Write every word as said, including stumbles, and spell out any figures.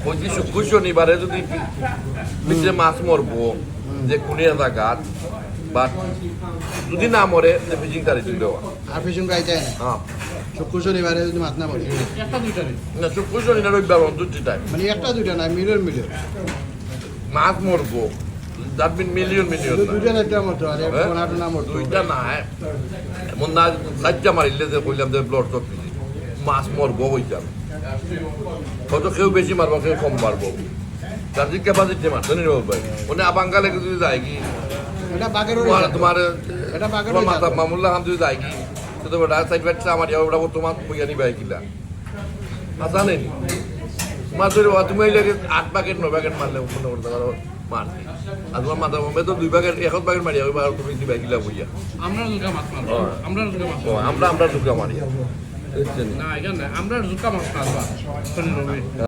কইছি শুক্র শনিবারে যদি পিছে মাছ মরবো, যে কোনো জাগাত, বাট যদি না মরে, তে ফিশিং তারিখ দিলে হয়। আর ফিশিং রাইতে না। হ্যাঁ। শুক্র শনিবারে যদি মাছ না মরে। একটা দুইটা নেই। না, শুক্র শনি না রবিবার বন্ধ দুইটায়। মানে একটা দুইটা না, মিলিয়ন মিলিয়ন। মাছ মরবো। That mean মিলিয়ন মিলিয়ন না। দুইটা চারটা মরতো, আর হ্যাঁ? দুইটা না, হ্যাঁ। এমন না, চারটা মারিলে যে কইলাম যে ব্লাড সব ফিশিং। মাছ মরবো কইতাম। হয়তো কেউ বেশি মারবো, কেউ কম মারবো। যার যে ক্যাপাসিটি মারতো নি রে ভাই। মানে আবাঙ্গালে যদি যায় কি? এটা বাঘেরও তোমার, রেজাল্ট। তোমার, এটা বাঘেরও তোমার রেজাল্ট। মাথা মামুল্লা খান যদি যায় কি? তো তো বেটা সাইড ফাইড চা মারিয়া ওটা তোমার কইয়া নিবা কিলা? আচ্ছা নেই। মাছ ধরে বাবা, তুমি এই লাগে আট প্যাকেট, নয় প্যাকেট মারলে মনে করতে পারো মার। আর তোমার মাথা মামে তো দুই প্যাকেট, এক প্যাকেট মারিয়া ওই বার তুমি দিবা কিলা কইয়া? আমরা জুকা মাছ মারবো। হ্যাঁ। আমরা জুকা মাছ ও, মারবো। আমরা, আমরা জুকা মারি। বুঝছেন? না, এখানে না। আমরা জুকা মাছ মারবো। শনি রবি।